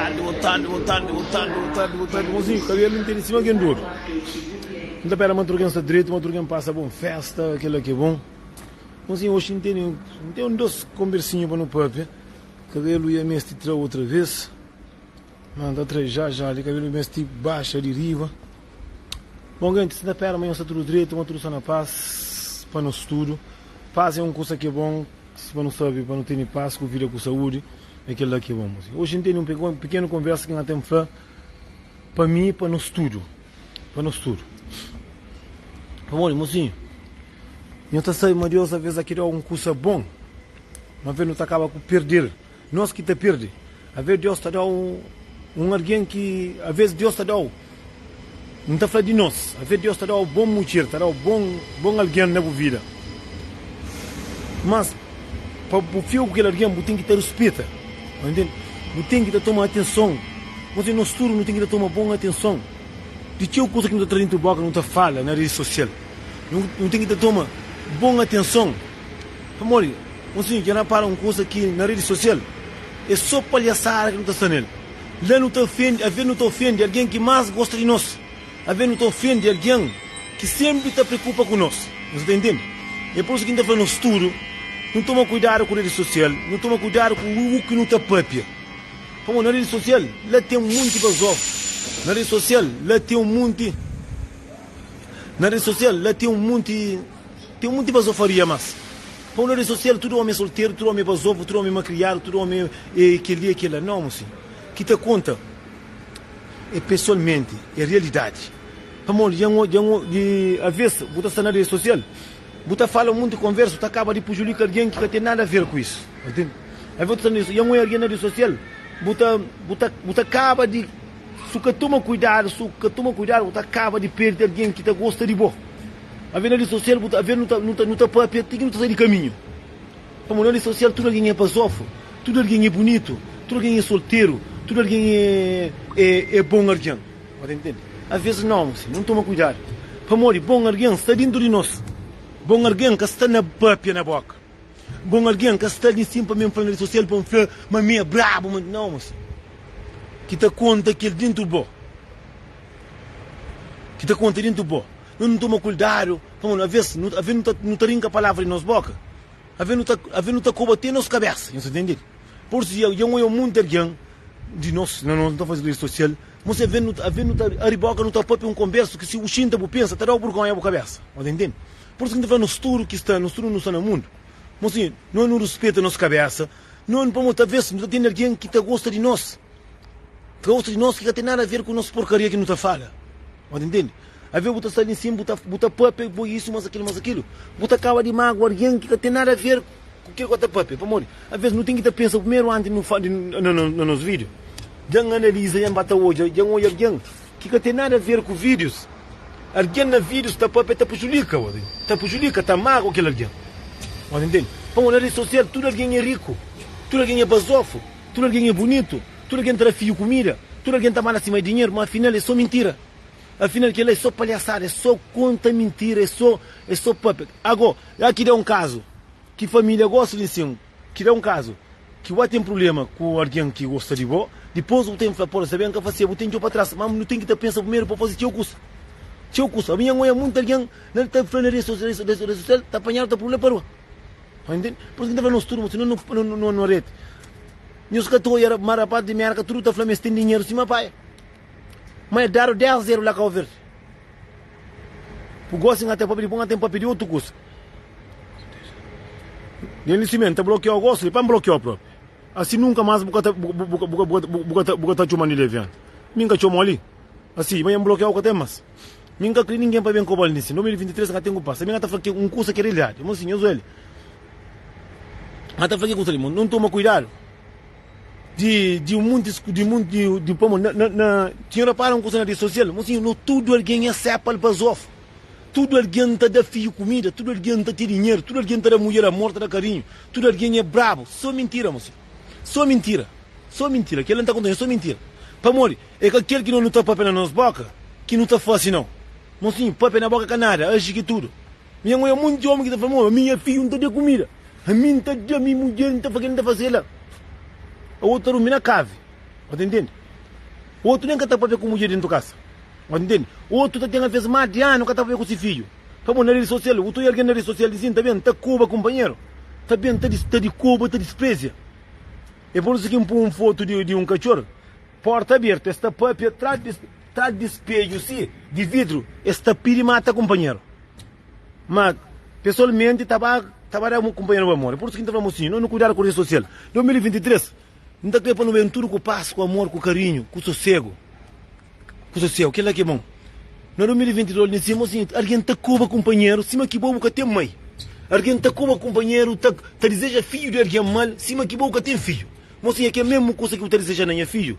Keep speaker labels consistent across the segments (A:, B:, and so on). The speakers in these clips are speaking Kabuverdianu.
A: tardi, bo tardi, bo tardi, bo tardi, bo tardi, bo tardi. Mozinho, kabelu N tene sima ken dodu. N ta pera ma tudu ken sta dretu, ma tudu ken pasa bon festa, kela ki é bon. Mozinho, oxi N tene, N ten un dos konbersinhu pa nu papia. Kabelu ia meste tra otra vez. Ma N ta tra já já li, kabelu meste baxa di riba. Bon genti, si N ta pera ma nhos sta tudu dretu, ma tudu sta na pas pa nos tudu. Pas é un kusa ki é bon. Si pa nu sabe pa nu tene pas ku vida ku saúdi é kel la ki é bon. Oji N tene un pikenu konversa ki N ten fla pa mi pa nos tudu, pa nos tudu. Pamodi mosinhu, nho ta sabe ma Deus aves ki da-u un kusa bon, ma aves nu ta kaba ku perde-l. Nos ki ta perde. Aves Deus ta da-u un algen ki aves Deus ta da-u, N ta fla di nos, aves Deus ta da-u bon mudjer, ta da-u bon bon algen na bu vida. Mas pa bu fika ku kel algen bu ten ki ta ruspeta, bu ntende? Bu ten ki ta toma atenson. Nos nos tudu nu ten ki ta toma bon atenson di txeu kuza ki nu ta tra dentu boka, nu ta fala na redi sosial. Nu ten ki ta toma bon atenson. Pamodi, un sinhor dja rapara un kuza ki na redi sosial é sô palhasada ki nu ta sta nel. La nu ta ofende, aves nu ta ofende algen ki más gosta di nos, aves nu ta ofende algen ki sénpri ta preokupa ku nos. Nhos ta intende? É pur isu ki N ta fla nos tudu, nu toma kuidadu ku redi sosial, nu toma kuidadu ku u ki nu ta pâpia. Pamodi na redi sosial la ten monti bazofu, na redi sosial la ten un monti, na redi sosial la ten un monti. Ten munti bazofaria mas pa un redi sosial tudu omi é solteru tudu omi é bazofu tudu omi é makriadu tudu omi é keli é kela nau mosi ki ta konta é pesoalmenti é realidadi pamodi dja N dja N di aves bu ta sta na redi sosial bu ta fala munti konversa bu ta kaba di pujulika algen ki ka ten nada aver ku isu ntende aves bu ta sta na dja N oia algen na redi sosial bu ta bu ta bu ta kaba di su ka toma kuidadu su ka toma kuidadu bu ta kaba di perde algen ki ta gosta di bo. Aves na redi sosial bu ta aves nu ta nu ta nu ta papia ti ki nu ta sai di kaminhu. Pamodi na redi sosial tudu algen é bazofu, tudu algen é bunitu, tudu algen é solteru, tudu algen é é é bon algen. Bu ta intende? Aves nau, si nu toma kuidadu. Pamodi bon algen sta dintu di nos. Bon algen ka sta na papia na boka. Bon algen ka sta li sin pa mi fla na redi sosial pa N fla ma mi é brabu ma nau, ma si ki ta konta kel dintu bo. Ki ta konta dintu bo. No nu toma kuidadu, pamodi aves nu aves nu ta nu ta rinka palavra di nos boka, aves nu ta aves nu ta koba te nos kabesa, nhos ta ntende? Pur isu dja dja N oia munti algen di nos na nos nu ta faze redi sosial, mos aves nu aves nu ta abri boka nu ta papia un konbersu ki si bu xinta bu pensa ta dau burgonha bu kabesa, nhos ta ntende? Pur isu ki N ta fla nos tudu ki sta nos tudu nu sta na mundu, mos no nu ruspeta nos kabesa, no pamodi talves nu ta tene algen ki ta gosta di nos, ta gosta di nos ki ka ten nada aver ku nos porkaria ki nu ta fala, nhos ta ntende? Aves bu ta sta li nsin, bu ta bu ta papia, bo isu, mas akilu, mas akilu. Bu ta kaba di magua algen ki ka ten nada aver ku kel ku ta papia. Pamodi? Aves nu ten ki ta pensa primeru antis di nu fala na na nos video. Dja N analiza, dja N ba ta odja, dja N odja algen ki ka ten nada aver ku videos. Algen na videos ta papia, ta prejudika, ta prejudika, ta magua kel algen. Bo ta ntende? Pamodi na redi sosial tudu algen é riku, tudu algen é bazofu, tudu algen é bunitu, tudu algen ta da fidju kumida, tudu algen ta manda sima dinheru, ma afinal é so mintira. Afinal kel-la é sô palhasada, é sô konta mintira, é sô é sô papia. Agó, la ki da un kazu ki família gosta di nsin, ki da un kazu ki bu ten prubléma ku algen ki gosta di bo, dipôs bu ten ki fla, Pô, sabe N ka fase, bu ten ki odja pa tras. Má nu ten ki ta pensa primeru pa faze txeu kusa, txeu kusa. Ami N oja monti algen na ta fla na redi sosial, ta panhadu ta prubléma pa rua. Ntende? Pur isu ki N ta fla nos tudu, ma si no no no redi, nhos ka ta oja ma rapaz di Mérka tudu ta fla ma es ten dinheru sima pai. Ma el dadu 10 zeru la Kau Verdi. Bu gosi nga ten papia di bo, nga ten papia di otu kusa. Nen li sime, N ta blokiau gosi li, pa N blokiau propi. Asi nunka mas bu ka ta bu bu bu bu ka ta bu ka ta txoman di levianu. Mi N ka txomau li. Asi, ma N blokiau ka ten mas. Mi N ka kre ningen pa ben kobal nisi. 2023 N ka ten ku pasa. Mi N ka ta fla ke un kusa ki é realidadi. Mo si, nhos oja li. N ka ta fla ke kusa li. Mo, no toma kuidadu. Di di un munti di munti di pamo na na na tinha rapara un kusa na redi sosial mosinhu no tudu algen é sepa al bazofa tudu algen ta da fidju kumida tudu algen ta ten dinheru tudu algen ta da mudjer amor ta da karinhu tudu algen é brabu so mintira mosinhu so mintira so mintira kel la nta konta nhos so mintira pamodi é ka kel ki no nu ta papia na nos boka ki nu ta fasi nau mosinhu papia na boka ka nada aji ki tudu. Mi N oja monti omi ki ta fla, Ami nha fidju N ta da kumida, ami N ta da mi mudjer, N ta fla kel, N ta fase kel-la. Otu ta durmi na kavi. Bu ta intende? Otu nen ka ta papia ku mudjer dentu kasa. Bu ta intende? Otu ta ten alves más di anu ka ta papia ku si fidju. Pamodi na redi sosial, bu ta oja algen na redi sosial di sin ta ben ta koba kunpanheru, ta ben ta ta di koba, ta disprezia. É pur isu ki N pui un fotu di di un katxor, porta abertu, es ta papia tras di tras di spedju si, di vidru, es ta pidi mata kunpanheru. Ma pesoalmenti ta ba ta ba da kunpanheru ba more. Pur isu ki N ta fla mosinhu, no nu kuidadu ku redi sosial. 2023. N ta kre pa nu ben tudu ku pas, ku amor, ku karinhu, ku sosegu. Ku sosegu, kel-la ki é bon. Na 2022 li sima sin, algen ta koba kunpanheru sima ki bo bu ka ten mai. Algen ta koba kunpanheru, ta ta dizeja fidju di algen mal sima ki bo bu ka ten fidju. Mosinha, kel mesmu kusa ki bu ta dizeja na nha fidju,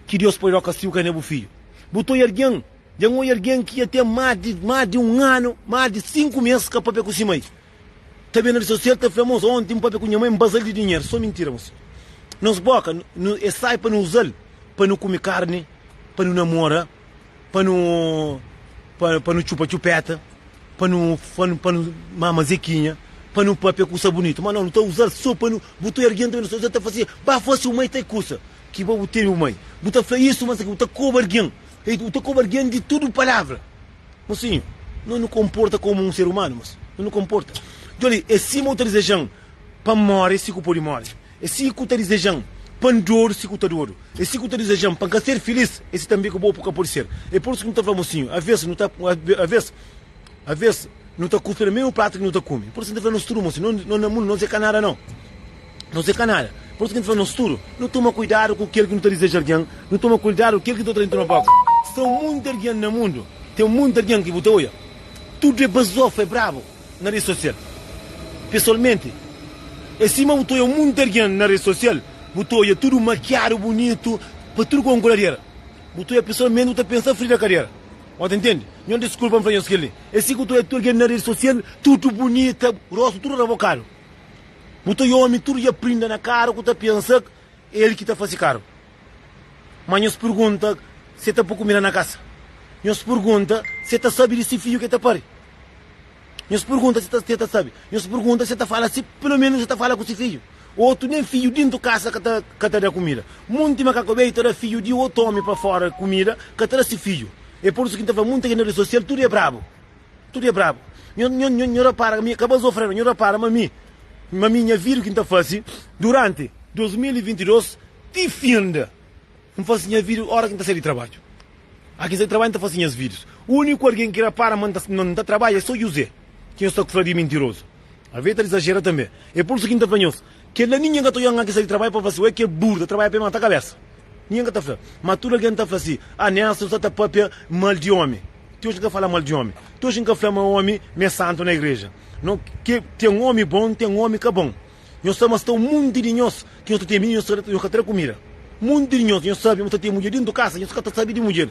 A: ki Deus poi dau kastigu ka na bu fidju. Bu ta oja algen, dja N oja algen ki dja ten más di más di un anu, más di sinku mês ka papia ku si mai. Ta ben na redi sosial ta fla mos onti N papia ku nha mai N baza-l di dinheru. So mintira mos. Nos boka nu e sai pa nu uza-l pa nu kume karni, pa nu namora, pa nu pa nu txupa txupeta, pa nu pa nu mama zekinha, pa nu papia kusa bunitu. Ma no, nu ta uza-l so pa nu bu ta algen ta ben na redi sosial ta fla si, ba fase bu mai ta kusa ki bo bu tene bu mai. Bu ta fla isu ma bu ta koba algen, bu ta koba algen di tudu palavra. Mosinhu, no nu konporta komu un ser umanu, mos. No nu konporta. Djoli, é sima u ta dizeja-m pa N móre, si ku pode móre. É si ku ta dizeja-m pa N dodu, si ku ta dodu. É si ku ta dizeja-m pa N ka ser filis, é si tanbe ku bo ka pode ser. É pur isu ki nu ta fla, mosinhu, aves nu ta, aves, aves nu ta kuspi na mesmu pratu ki nu ta kume. Pur isu ki nu ta fla nos tudu, mosinhu, no, no na mundu nos é ka nada nau. Nos é ka nada. Pur isu ki N ta fla nos tudu, nu toma kuidadu ku kel ki nu ta dizeja algen, nu toma kuidadu ku kel ki ta tra na boka. Sta munti algen na mundu, ten munti algen ki bu ta oja, tudu é bazofa, é brabu na redi sosial. Pesoalmenti, é sima bu ta oja munti algen na redi sosial, bu ta oja tudu makiadu, bunitu, pa tudu ku ankuladera. Bu ta oja pesoalmenti, bu ta pensa fri da kadera. Bo ta ntende? Nhos diskulpa N fla nhos kel-li. É si ku ta oja tudu algen na redi sosial, tudu bunita, rostu tudu rabokadu. Bu ta omi tudu dja prinda na karu ku ta pensa el ki ta fasi karu. Ma nhos pergunta se ta po kumida na kasa. Nhos pergunta se ta sabi di si fidju ke ta pari. Nhos pergunta se ta se ta sabi. Nhos pergunta se ta fala si pelo menos se ta fala ku si fidju. Otu nem fidju dintu kasa ka ta ka ta da kumida. Munti makaku beju ta da fidju di otu omi pa fora kumida ka ta da si fidju. E por isu ki N ta fla munta ki na redi sosial tudu e brabu. Tudu é brabu. Nho, nho, nho, nho rapara, mi ka bazou frenu, nho rapara ma mi, ma mi nha vídiu ki N ta fase duranti 2022 ti finda. N fase nha vídiu ora ki N ta sai di trabadju. A ki N sai di trabadju N ta fase nhas vídius. Úniku algen ki rapara ma N ta, ma N ta trabadja é so Juzé, ki nhos ta fla di mintirozu. Alvês ta izajera tanbê. É pur isu ki N ta fla nhos, kel-la ningen ka ta odja-m a ki sai di trabadju pa fla si, Ué, kel buru ta trabadja pa e mata kabésa. Ningen ka ta fla. Ma tudu algen ta fla si, Ah, Nelson sta ta pâpia mal di ómi. Ti oji N ka fala mal di ómi. Ti oji N ka fla ma ómi ma é santu na igreja. No, ke ten ómi bon, ten ómi ka bon. Nhos sabe ma sta un munti di nhos ki nhos ta ten mininu, nhos nhos ka tra kumida. Munti di nhos, nhos sabe ma sta ten mudjer dintu kasa, nhos ka ta sabe di mudjer.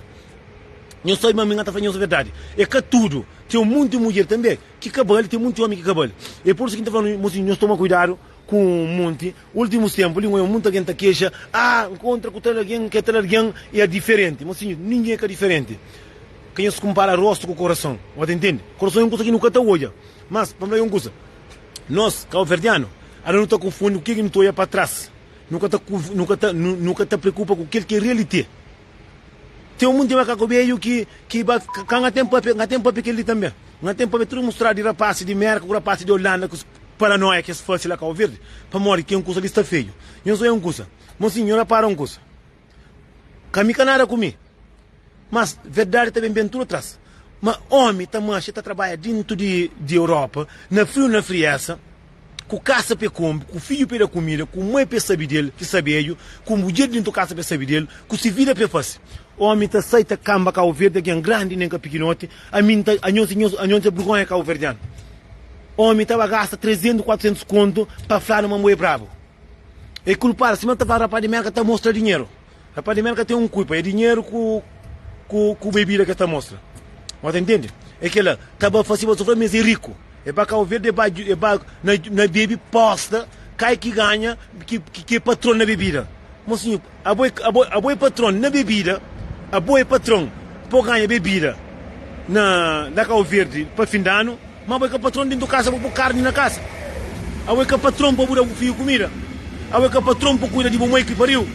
A: Nhos sabe ma mi N ka ta fla nhos verdadi. É ka tudu. Ten un munti mudjer tanbe ki ka bali, ten munti ómi ki ka bali. É pur isu ki N ta fla nhos, nhos toma kuidadu ku munti. Ultimus tempu li, N oia munti algen ta kexa, Ah, N kontra ku tal algen, ke tal algen e diferenti. Ma sinhor, ningen e ka diferenti. Ka nhos kumpara rostu ku korason. Bo ta intende? Korason e un kusa ki nu ka ta odja. Mas, pa N fla un kusa, nos, kauverdianu, ala nu ta konfundi ku ke ki nu ta odja pa tras. Nu ka ta, nu ka ta, nu ka ta preokupa ku kel ki e realite. Ten un munti makaku bedju ki ki ba ka nha ten papia, nha ten papia kel li tanbe. Nha ten papia tudu mostradu di rapasi di Merka ku rapasi di Holanda ku paranoia ki es fasi la Kau Verdi pamodi ki un kusa li sta feiu. Nhos oia un kusa. Mosinhu, nho rapara un kusa. Ka mi ka nada ku mi. Mas verdadi ta ben ben tudu atras. Ma omi ta manxa ta trabadja dintu di di Europa na friu na friesa. Ku kasa pa e konpe, ku fidju pa e da kumida, ku mai pa e sabe del, ki sa bedju, ku mudjer dintu kasa pa e sabe del, ku si vida pa e fase. Omi ta sai ta kanba Kau Verdi, algen grandi nen ka pikinoti, ami N ta, anhos nhos, anhos é burgonha kauverdianu. Omi ta ba gasta 300, 400 kontu pa fladu ma bo é brabu. E kulpadu, sima ta fla rapaz di Merka ta mostra dinheru. Rapaz di Merka ten un kulpa, é dinheru ku ku ku bebida ke ta mostra. Bo ta intende? É kela, ta ba fasi ba sufra, mes é riku. É ba Kau Verde, é ba é ba na na bebe posta, kai ki ganha, ki ki é patron na bebida. Mosinhu, abo é abo abo é patron na bebida, abo é patron pa ganha bebida na na Kau Verde pa fin di anu, ma abo é ka patron dentu kasa pa bu karni na kasa. Abo é ka patron pa bu da bu fiju kumida. Abo é ka patron pa kuida di bu mai ki pariu.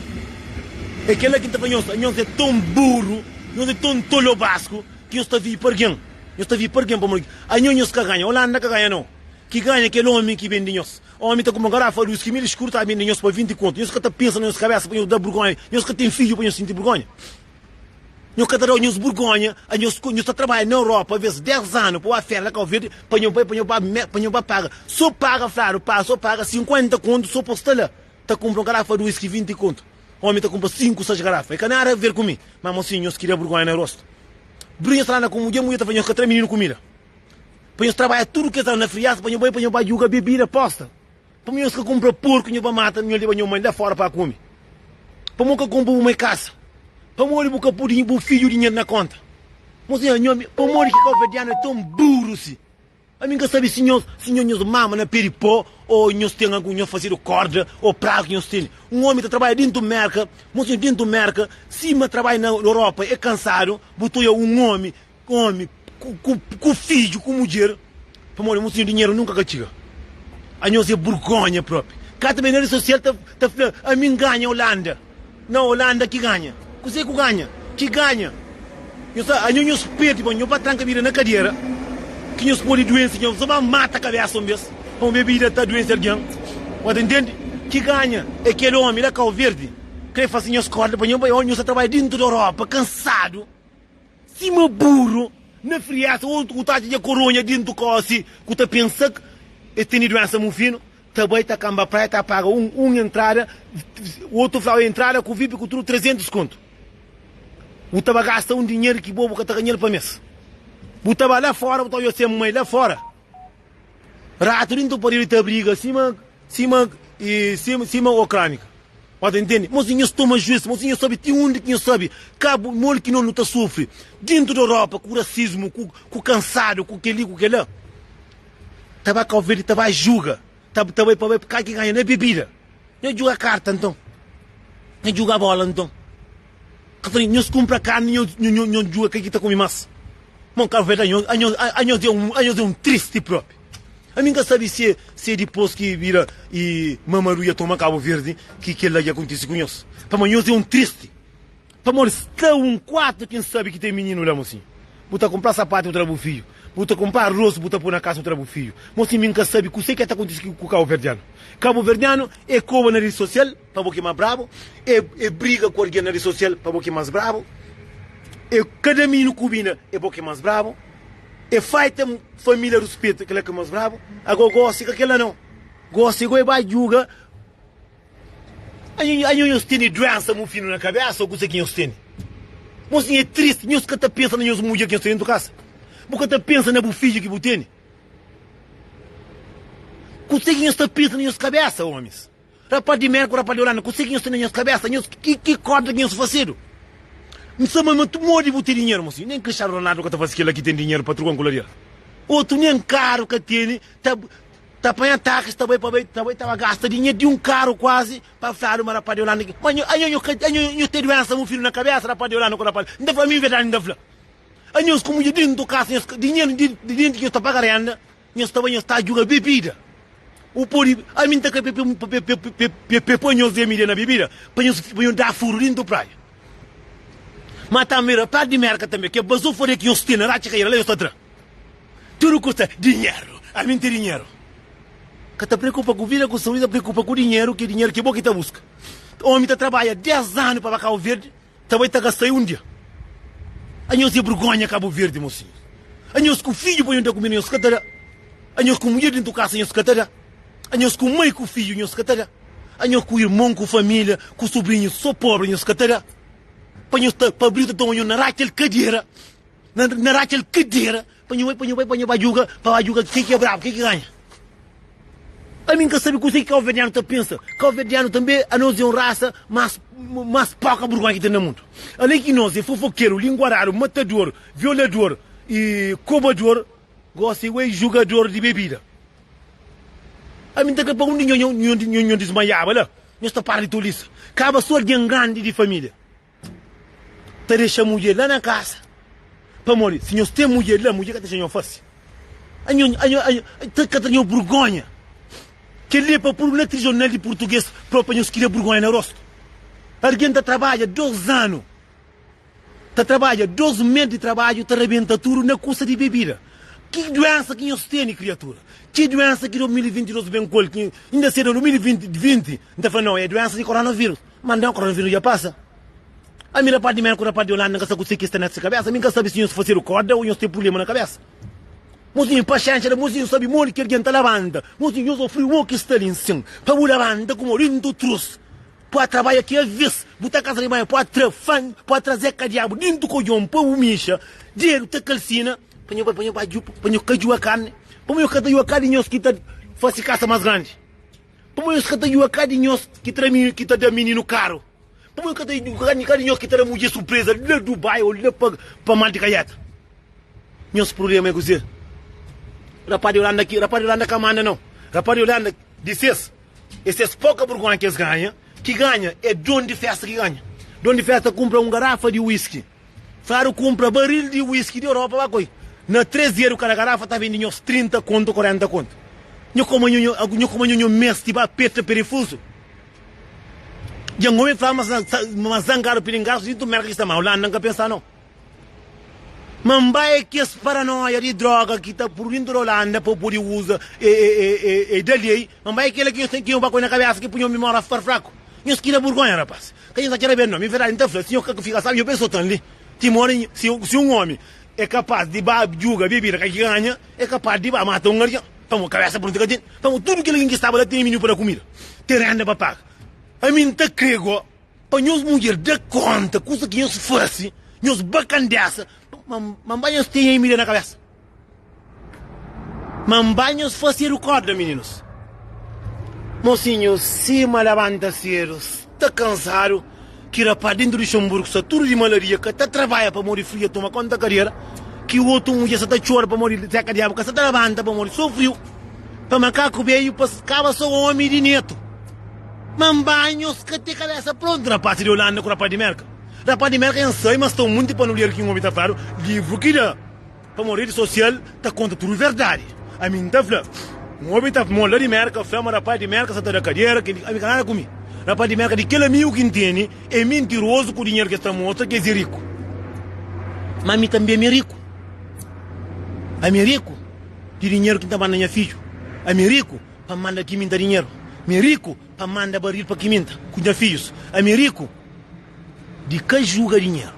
A: É kel-la ki N ta fla nhos, anhos é ton buru, nhos é ton tolobasku, ki nhos ta vive pa algen. Nhos ta vive pa algen pamodi anhos nhos ka ganha. Olanda ka ganha nau. Ki ganha kel omi ki bende nhos. Omi ta kunpra un garafa di uski mil skuru ta bende nhos pa 20 kontu. Nhos ka ta pensa na nhos kabesa pa nhos da burgonha. Nhos ka ten fidju pa nhos sinti burgonha. Nhos ka ta da nhos burgonha. Anhos nhos ta trabadja na Europa aves 10 anu pa ba fera na Kau Verdi pa nhos bai pa nhos ba pa nhos ba paga. So paga fladu paga so paga 50 kontu so pa sta la ta kunpra un garafa di uski 20 kontu. Omi ta kunpra 5 6 garafa. E ka nada a ver ku mi. Ma mosinhu nhos kria burgonha na rostu. Brinha sta la na ku mudjer, mudjer ta fla nhos ka tra mininu kumida. Pa nhos trabadja tudu kes anu na friasa pa nhos bai pa nhos bai juga bebida posta. Pamo nhos ka kunpra porku nhos ba mata nhos leba nho mai la fora pa kume. Pamo ka kunpra bu mai kasa. Pamodi bu ka pudi bu fidju dinheru na konta. Mosinha nho pamodi ki kauverdianu é ton buru si. Ami nka sabe si nhos si nho nhos mama na pé di pó o nhos ten algun nhos fazedu korda o praga ki nhos tene. Un omi ta trabadja dentu Merka, mosinha dentu Merka sima trabadja na Europa é kansadu bu ta oia un omi Omi ku fidju ku mudjer pamodi mu tinha dinheru nunka ka txiga. Anhos é burgonha propi. Ka ta ben na redi sosial ta fla ami N ganha Holanda. Na Holanda ki ganha. Kuzê ku ganha? Ki ganha? Nhos ta anho nhos perde pa nho pa tranka bida na kadera ki nhos pode duense nhos ba mata kabesa un bes pamo bebida ta duense algen. Bo ta intende? Ki ganha é kel omi la Kau Verdi kre fase nhos korda pa nho bai nhos ta trabadja dintu di Europa kansadu. Sima buru na friesa o ku ta atxa dja koronha dintu kosi ku ta pensa es tene duensa mufinu ta bai ta kanba praia ta paga un un entrada otu flau entrada ku vip ku tudu 300 kontu bu ta ba gasta un dinheru ki bo bu ka ta ganhal pa mes bu ta ba la fora bu ta odja se mai la fora Ratu dintu paredi ta briga sima sima sima sima okranika. Bo ta intende? Mos nhos toma juis, mos nhos sabi ti undi ki nhos sabi kabu modi ki no nu ta sufri dintu di Europa ku rasismu, ku ku kansadu, ku keli ku kela. Ta ba Kau Verdi ta ba juga, ta ta bai pa bai kal ki ganha na bebida. Nhos juga karta nton, nhos juga bola nton. Ka ta nhos kumpra karni nhos nhos nhos juga kel ki ta kume mas. Mon Kau Verdi anhos anhos anhos é un anhos é un tristi propi. Ami N ka sabe si é si é dipôs ki bira i Mamadu dja toma Kabu Verdi ki kel-la dja kontise ku nhos. Pamodi nhos é un tristi. Pamodi sta un kuartu ki N sabe ki ten mininu la, mosinhu. Bu ta kunpra sapatu bu ta da bu fidju. Bu ta kunpra arroz bu ta poi na kasa bu ta da bu fidju. Mosinhu mi N ka sabe kuse ki ta kontise ku kabuverdianu. Kabuverdianu é koba na redi sosial pa bo ki é más brabu, é é briga ku algen na redi sosial pa bo ki é más brabu, é kada mininu ku bina é bo ki é más brabu. E faita família ruspetu kela ki mas brabu ago gosi ka kela não gosi go e ba juga anho nhos tene doença mufinu na cabeça ou kusa ki nhos tene mosinho é triste nhos ka ta pensa na nhos mudjer ki nhos tene dentu kasa bu ka ta pensa na bu fidju ki bu tene kusa ki nhos ta pensa na nhos cabeça homis. Rapaz di Merka ku rapaz di Holanda, kuse ki nhos ten na nhos kabesa? Nhos ki ki korda ki nhos fasedu? N sta ma modi bu ten dinheru mosinhu? Nen Cristiano Ronaldo ka ta fase kila ki ten dinheru pa trukan kula del. Otu nen karu ka tene, ta ta panha taxi ta bai pa bai ta bai ta ba gasta dinheru di un karu kuazi pa fladu ma rapaz di Holanda ki ma nho anho nho ka anho nho ten duensa mufinu na kabesa rapaz di Holanda ku rapaz N ta fla ami verdadi N ta fla anhos ku mudjer dentu kasa nhos dinheru di dintu ki nhos ta paga renda Nhos ta bai nhos ta juga bebida u podi ami nta kre pe poi nhos de mídia na bebida pa nhos pa nhos da furu dintu praia ma tambe rapaz di merka tambe ke bazofaria ki nhos ten na ratxa kaira la nhos ta tra tudu kusta dinheru ami nte dinheru ka ta preokupa ku vida ku saúdi ta preokupa ku dinheru ke dinheru ke bo ki ta buska omi ta trabadja 10 anu pa ba kau verdi Ta bai ta gasta-i un dia. Anhos é burgonha Kabu Verdi, mosinhus. Anhos ku fidju pa nhos da kumida nhos ka ta da. Anhos ku mudjer dentu kasa nhos ka ta da. Anhos ku mai ku fidju nhos ka ta da. Anhos ku irmon ku familia ku subrinhus so pobri nhos ka ta da. Pa nhos ta pa abriu ta toma nhos na ratxa el kadera na na ratxa el kadera pa nho bai pa nho bai pa nho ba juga pa ba juga ke ki é brabu ke ki ganha. Ami N ka sabe kuzê ki kauverdianu ta pensa. Kauverdianu tanbê, anos é un rasa más más poka burgonha ki ten na mundu. Alén ki nos é fofokeru, linguaradu, matador, violador i kobador, gosi é jugador di bebida. Ami N ta kre pa un di nho nho nho nho dismaiaba la, nhos ta para di tolisa. Kaba so algen grandi di família. Ta dexa mudjer la na kasa pamodi si nhos ten mudjer la mudjer ka ta dexa nho fase anho anho anho ta ka ta nho burgonha kel li é pa puru na trijornal di purtuges propi pa nhos kria burgonha na rostu. Argen ta trabadja 2 anu, ta trabadja 2 mes di trabadju ta rabenta tudu na kusa di bebida. Ki duensa ki nhos tene kriatura? Ki duensa ki 2022 ben ku el ki inda si é 2020 N ta fla nau é duensa di koronavirus. Ma nau koronavirus dja pasa. Ami rapaz di Merka ku rapaz di Holanda N ka sa kuse ki sta na se kabesa. Mi N ka sabi si nhos fasedu korda o nhos ten prublema na kabesa. Mozinhu paxénxa da mozinhu sabi modi ki algen ta labanta. Mozinhu nhos ofri mo ki sta li nsin pa bu labanta ku mo dintu trus. Pua trabadja ki avis bu ta kasa di manha pua tra fan pua traze kadiabu dintu kodjon pa bu mixa dedu ta kalsina pa nho bai pa nho bai pa nho ka jua karni pa nho ka ta jua ka di nhos ki ta fasi kasa mas grandi pa nhos ka ta jua ka di nhos ki tra ki ta da mininu karu pa nho ka ta jua ka di nhos ki ta da mudjer surpresa la Dubai o la pa pa mal di kaieta. Nhos problema é kuzê? Rapaz di Holanda ki rapaz di Holanda ka manda nau. Rapaz di Holanda di ses é ses poka burgonha ki es ganha. Ki ganha é don di festa ki ganha. Don di festa kunpra un garafa di whisky. Fladu kunpra baril di whisky di Europa ba koi. Na 3 eru kada garafa ta bende nhos 30 kontu 40 kontu. Nho koma nho nho koma nho nho mesti ba peta perifuzu. Dja N obi fla ma zangadu pidi ngarsu dintu Merka ki sta ma Holanda N ka pensa nau. Ma N bai é kes paranoia di droga ki ta puru dintu di Holanda pa bu pudi uza e da lei. Ma N bai é kela ki nhos ten ki nhos ba koi na kabesa ki pui nhos mimora far fraku. Nhos ki da burgonha rapas. Ka nhos ta txera ben no. Mi verdadi N ta fla si nhos ka fika sabi nhos ben sotan li. Ti mori si un omi é kapas di ba juga bebida ka ki ganha é kapas di ba mata un algen. Pamodi kabesa prontu ka ten. Pamodi tudu kel algen ki staba la tene mininu pa da kumida. Ten renda pa paga. Ami N ta kre go. Pa nhos mudjer da konta kusa ki nhos fase, nhos bakandesa, ma nba nhos tenha imida na kabesa. Ma nba nhos fasedu korda, mininus. Mosinhus, sima labanta sedu, sta kansadu, ki rapaz dentu di Luxemburgu sta tudu di malaria, ka ta trabadja pamodi fria toma konta kadera, ki otu mudjer sa ta txora pamodi seka diabu ka sa ta labanta pamodi so friu, pa makaku beju pa kaba so omi di netu. Ma nba nhos ka te kabesa prontu rapaz di Holanda ku rapaz di Merka. Rapaz di Merka N sai ma sta un munti panuleru ki N obi ta fladu livru ki da pamodi redi sosial ta konta tudu verdadi. Ami N ta fla N obi ta mo la di Merka fla ma rapaz di Merka sa ta da kadera kel ami ka nada ku mi. Rapaz di Merka di kel amigu ki N tene e mintirozu ku dinheru ki es ta mostra ki es e riku. Ma ami tanbe mi e riku. Ami e riku di dinheru ki N ta manda nha fidju. Ami e riku. Pa manda kiminta dinheru. Mi riku pa manda baril pa kiminta ku nha fidjus. Ami riku di ka juga dinheru,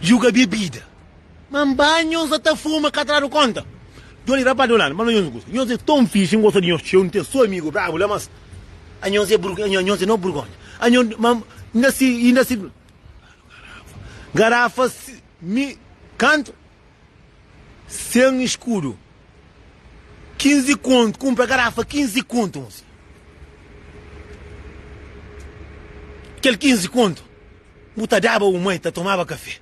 A: juga bebida. Ma nba nhos sa ta fuma ka tradu konta. Djoli rapaz di Holanda, ma nhos un kusa. Nhos é ton fixi, N gosta di nhos txeu, N ten so amigu brabu la, mas anhos é anhos é no burgonha. Anhos ma inda si inda si garafa mi kantu sen eskudu. 15 kontu, kunpra garafa 15 kontu mosi. Kel 15 kontu bu ta daba bu mai ta tomaba kafe.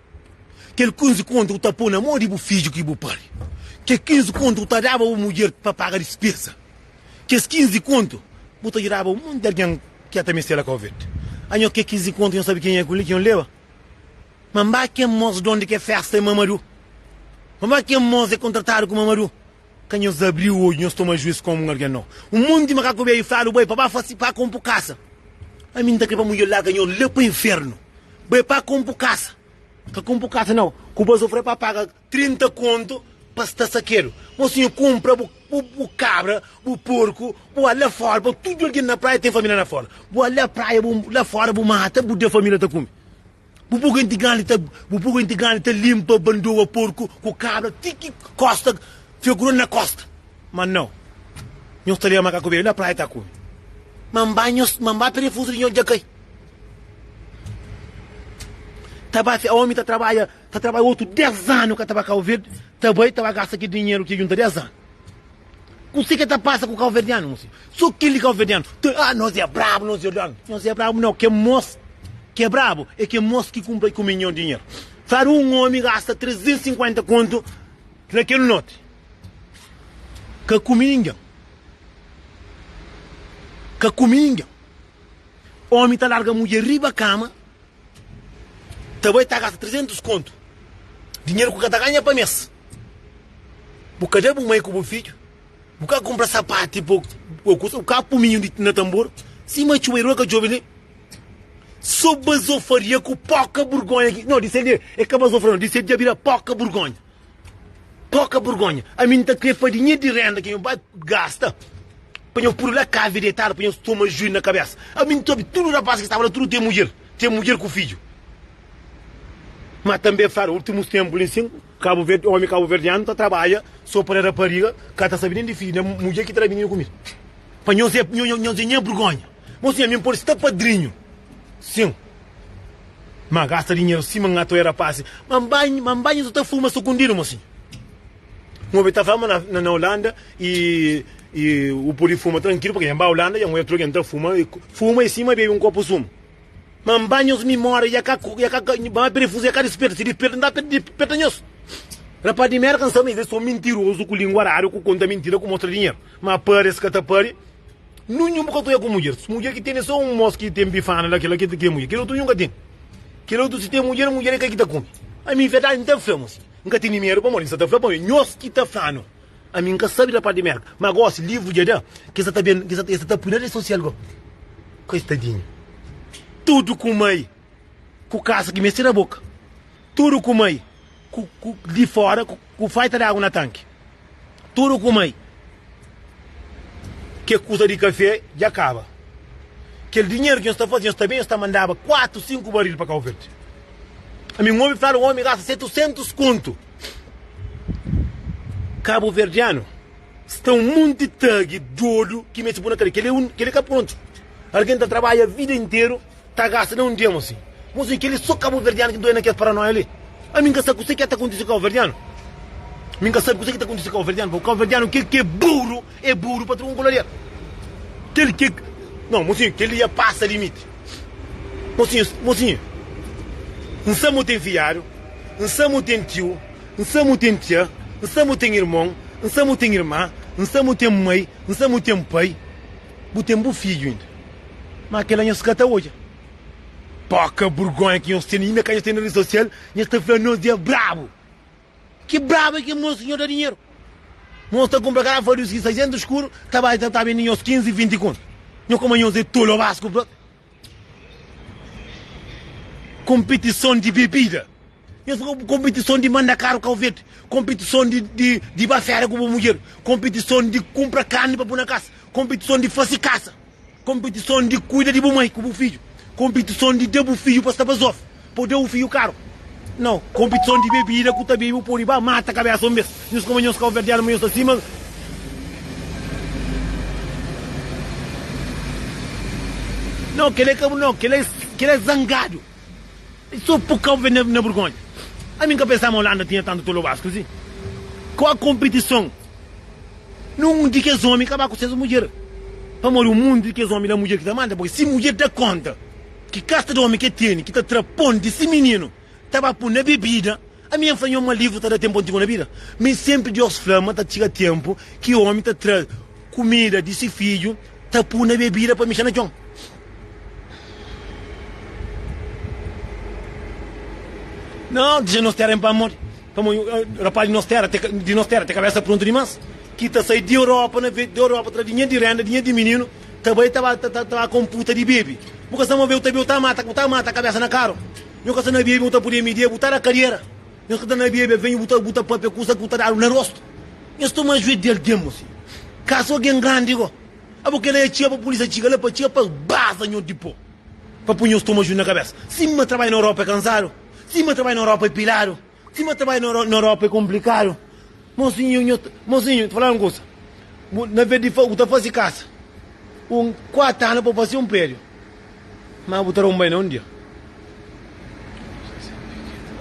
A: Kel 15 kontu bu ta pô na mô di bu fidju ki bu pari. Kel 15 kontu bu ta daba bu mudjer pa paga dispesa. Kes 15 kontu bu ta djudaba un monti algen ki ta meste la Kau Verdi. Anho kel 15 kontu nho sabe kenha ki nho leba? Ma nba ken mos donde ke festa é Mamadu Ma nba ken mos é kontratadu ku Mamadu Ka nhos abri odju nhos toma juiz komu un algen nau Un monti makaku beju fladu bai pa ba fasi pa konpu kasa Ami nta kre pa mudjer larga nhos la pa infernu Bai pa konpu kasa Ka konpu kasa nau Ku ba sofre pa paga 30 kontu pa sta sakedu Mosinhu kunpra bu bu kabra bu porku bu al la fora pa tudu algen na praia ten familia na fora Bu al la praia bu la fora bu mata bu da familia ta kume. Bu pui genti grandi ta bu pui genti grandi ta limpa bandoa porku ku kabra ti ki kosta fika ku dor na kosta. Ma nau, nhos ta leba makaku bedju na praia ta kume. Ma N ba nhos ma N ba perefuzu di nhos dja kai. Ta ba fi omi ta trabadja ta trabadja otu des anu ka ta ba Kau Verdi ta bai ta ba gasta ki dinheru ki djunta des anu. Kuse ke ta pasa ku kauverdianu mosi? So kel di kauverdianu ta ah nos é brabu nos é donu. Nos é brabu nau, ke mos ke é brabu é ke mos ki kunpra i kume nho dinheru. Fladu un omi gasta 350 kontu na kel noti ka kume ningen. Ka kume ningen. Omi ta larga mudjer riba kama ta bai ta gasta 300 kontu dinheru ku ka ta ganha pa mes. Bu ka da bu mai ku bu fidju, bu ka kunpra sapatu pa bu kusa, bu ka pu minhu na tanbor, sima txuba i rua ka txobe li. So bazofaria ku poka burgonha ki. No, di sel di é ka bazofaria no, di sel dja bira poka burgonha. Poka burgonha. Ami N ta kre pa dinheru di renda ki nho bai gasta pa nho pudu la kavi detadu pa nho toma juiz na kabesa. Ami N ta obi tudu rapaz ki staba la tudu ten mudjer, ten mudjer ku fidju. Ma tanbe fladu ultimus tempu li sin Kabu Verdi, omi kabuverdianu ta trabadja so pa da rapariga ka ta sabi nen di fidju, nen mudjer ki ta da mininu kumida. Pa nhos é nhos é nha burgonha. Mosinha, ami N pode sta padrinhu sin, ma gasta dinheru sima N atoia rapasi. Ma N bai, ma N bai nhos ta fuma sukundidu, mosinha. N obi ta fla ma na na Holanda i i u pode fuma trankilu, purki N bai Holanda dja N oja tudu algen ta fuma, fuma i sima bebe un kopu sumu. Ma N ba nhos mimória dja ka dja ka ma perefuza dja ka disperta, si disperta N ta perta nhos. Rapaz di Merka N sabe ma es é so mintirozu ku lingua radu, ku konta mintira, ku mostra dinheru. Ma pari es ka ta pari. Ninhun bu ka ta oja ku mudjer. Mudjer ki tene so un mos ki ten bifana la, kila ki ten mudjer. Kel otu ninhun ka ten. Kel otu si ten mudjer, mudjer é ka ki ta kume. Ami verdadi N ta fla mosi, N ka tene medu pamodi N sa ta fla pamodi nhos ki ta flanu. Ami N ka sabe da parti di Merka. Ma gosi livru dja da ki es sa ta ben, ki es sa ta pui na redi sosial go. Koitadinhu. Tudu ku mai ku kasa ki meste da boka. Tudu ku mai ku ku di fora ku ku faita di agu na tanki. Tudu ku mai. Ke kusa di kafé dja kaba. Kel dinheru ki nhos ta faze, nhos ta ben, nhos ta mandaba 4, 5 baril pa Kau Verdi. Ami N obi fladu un omi gasta 700 kontu. Kabuverdianu sta un monti tagi dodu ki meste pui na kadeia. Kel-li un, kel-li ka prontu. Algen ta trabadja vida interu ta gasta na un dia, mosinhu. Mosinhu, kel-li so kabuverdianu ki nta oja na kes paranoia li. Ami N ka sabe kuse ki ta kontise ku kabuverdianu. Mi N ka sabe kuse ki ta kontise ku kabuverdianu. Pabia kabuverdianu kel ki é buru, é buru pa trunku la del. Kel ki, no, mosinhu, kel-li dja pasa limiti. Mosinhu, mosinhu, N sa ma bu ten fidjadu, N sa ma bu ten tiu, N sa ma bu ten tia, N sa ma bu ten irmon, N sa ma bu ten irma, N sa ma bu ten mai, N sa ma bu ten pai, bu ten bu fidju inda. Má kel-la nhos ka ta odja. Poka burgonha ki nhos ten, inda ka nhos ten na redi sosial, nhos ta fla nos di é brabu. Ki brabu é ki mos ki nhos da dinheru? Mos ta kunpra garafa di uski 600 skuru, ta bai ta bende nhos 15, 20 kontu. Nhos koma nhos é tolobasku propi. Konpitison di bebida. Nhos konpitison di manda karu Kau Verdi, konpitison di di di ba fera ku bu mudjer, konpitison di kunpra karni pa pui na kasa, konpitison di fasi kasa, konpitison di kuida di bu mai ku bu fidju, konpitison di da bu fidju pa sta pa zof, pa da bu fidju karu. Nau, konpitison di bebida ku ta bebe bu podi ba mata kabesa un bes. Nhos kuma nhos kauverdianu ma nhos sta sima. Nau, kel-la é ka bu nau, kel-la é kel-la é zangadu. So pu Cabo Verde na burgonha. Ami nka pensa ma Holanda tinha tantu tolobasku si. Kua kompitison? Num di kes omi ka ba ku ses mudjer. Pamodi un mundu di kes omi la mudjer ki ta manda, porque si mudjer da konta ki kasta di omi ke teni ki ta tra pon di si mininu ta ba pun na bebida, ami N fla nho ma livru ta da tempu antigu na bida. Mi sempri Dios fla ma ta txiga tempu ki omi ta tra kumida di si fidju ta pu na bebida pa mixa na txon. Não, dixa nos tera em pamodi pamodi rapaz di nos tera di nos tera tem kabesa prontu dimas ki ta sai di Europa na di Europa tra dinheru di renda dinheru di mininu ta bai ta ba ta ba komputa di bebe bu ka sta ma bu ta bebe bu ta mata bu ta mata kabesa na karu nhu ka sta na bebe bu ta pude midi bu ta da kadera nhos ka ta na bebe venhu bu ta bu ta papia kusa ku ta dadu na rostu nhos toma juiz di algen mosi kasu algen grandi go. Abo kela ya txiga pa polícia txiga la pa txiga pa baza nho di po pa pui nhos toma juiz na kabesa sima trabadja na Europa é kansadu sima trabadja na Europa é piladu sima trabadja na Europa é komplikadu mosinhu nho mosinhu ta fala un kusa bu na vez di bu ta fasi kasa un 4 anu pa fasi un prédiu ma bu ta romba na un dia